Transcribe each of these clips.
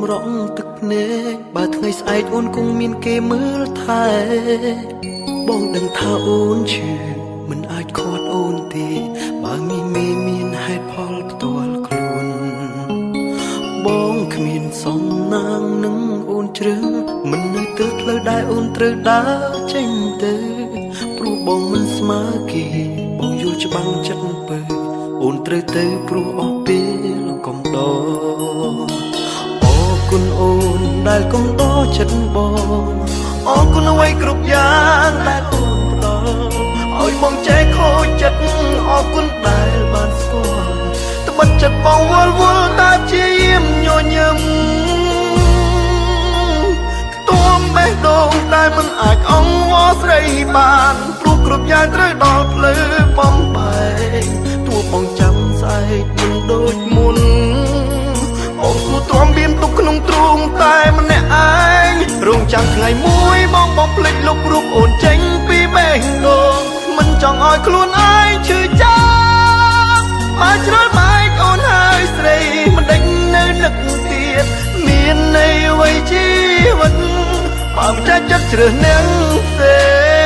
តម្រង់ទឹកភ្នែកបើថ្ងៃស្អែកអូនគង់មានគេមើលថែបងដឹងថាអូនឈឺមិនអាចខាត់អូនទេបើមានមេមានហេតុផលផ្ទាល់ខ្លួនបងគ្មានសំណាងនឹងអូនជ្រើមិននៅទើផ្លូវដែលអូនត្រូវដើរចេញទៅព្រោះបងមិនស្មើគេបងយល់ច្បាស់ចិត្តពើអូនត្រូវទៅព្រោះអស់ពេលកំដរអរគុណអូនដែលកំដរចិត្តបងអរគុណអ្វីគ្រប់យ៉ាងដែលអូនផ្ដល់ឲ្យបងចេះខូចចិត្តអរគុណដែលបានស្គាល់ត្បិតចិត្តបងវល់វល់តែជាយាមញញឹមទួមបេះដូងដែលមិនអាចអង្វរស្រីបានព្រោះគ្រប់យ៉ាងត្រូវដល់ផ្លូវបំបែកទោះបងចាំស្អែកមិនដូចមុនបងគួរទ្រាំបៀមទុកក្នុងទ្រូងតែម្នាក់ឯងរងចាំថ្ងៃមួយបងបងភ្លេចលុបរូបអូនចេញពីបេះដូងមិនចង់ឲ្យខ្លួនឯងឈឺចាប់បើជ្រុលបែកអូនហើយស្រីមិនដេញនៅនឹកទៀតមានន័យអ្វីជីវិតបើមិនចាច់ចិត្តជ្រើសនាងផ្សេង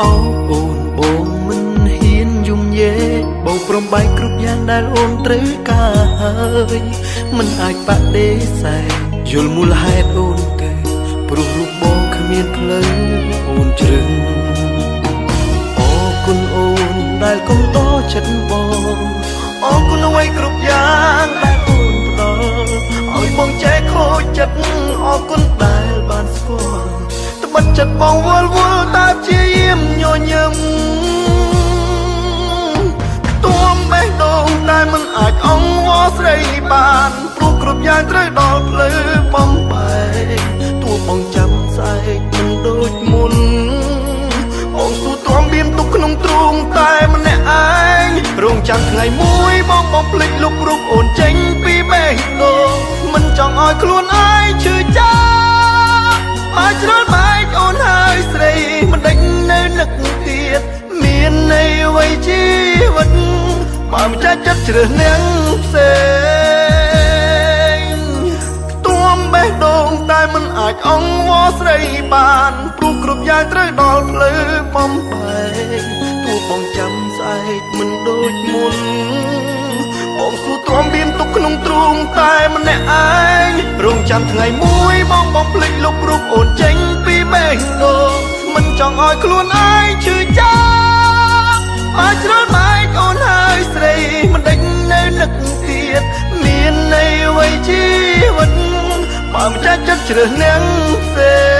អោអូនបងមិនហ៊ានយំយេបងព្រមបែកគ្រប់យ៉ាងដែលអូនត្រូវការហើយមិនអាចបដិសេធយល់មូលហេតុអូនទេព្រោះរូបបងគ្មានផ្លូវអូនជ្រឹងអរគុណអូនដែលកំដរចិត្តបងអរគុណអ្វីគ្រប់យ៉ាងដែលអូនផ្ដល់ឲ្យបងចេះខូចចិត្តអរគុណដែលបានស្គាល់ត្បិតចិត្តបងវល់វល់តែជាយាមញញឹមទួមបេះដូងដែលមិនអាចអង្វរស្រីបានព្រោះគ្រប់យ៉ាងត្រូវដល់ផ្លូវបំបែកទោះបងចាំស្អែកមិនដូចមុនបងស៊ូទ្រាំបៀមទុកក្នុងទ្រូងតែម្នាក់ឯងរងចាំថ្ងៃមួយបងបងភ្លេចលុបរូបអូនចេញពីបេះដូងមិនចង់ឲ្យខ្លួនឯងឈឺចាប់បើជ្រុលបែកអូនហើយស្រីមិនដេញនៅនឹកទៀតមានន័យអ្វីជីវិតបើមិនចាច់ចិត្តជ្រើសនាងផ្សេងទួមបេះដូងតែមិនអាចអង្វរស្រីបានព្រោះគ្រប់យ៉ាងត្រូវដល់ផ្លូវបំបែកទោះបងចាំស្អែកមិនដូចមុនបងស៊ូទ្រាំបៀមទុកក្នុងទ្រូងតែម្នាក់ឯងរងចាំថ្ងៃមួយបងបងភ្លេចលុបរូបអូនចេញពីបេះដូងមិនចង់ឲ្យខ្លួនឯងឈឺចាប់បើជ្រុលបែកអូនហើយស្រីមិនដេញនៅនឹកទៀតមានន័យអ្វីជីវិតបើមិនចាច់ចិត្តជ្រើសនាងផ្សេ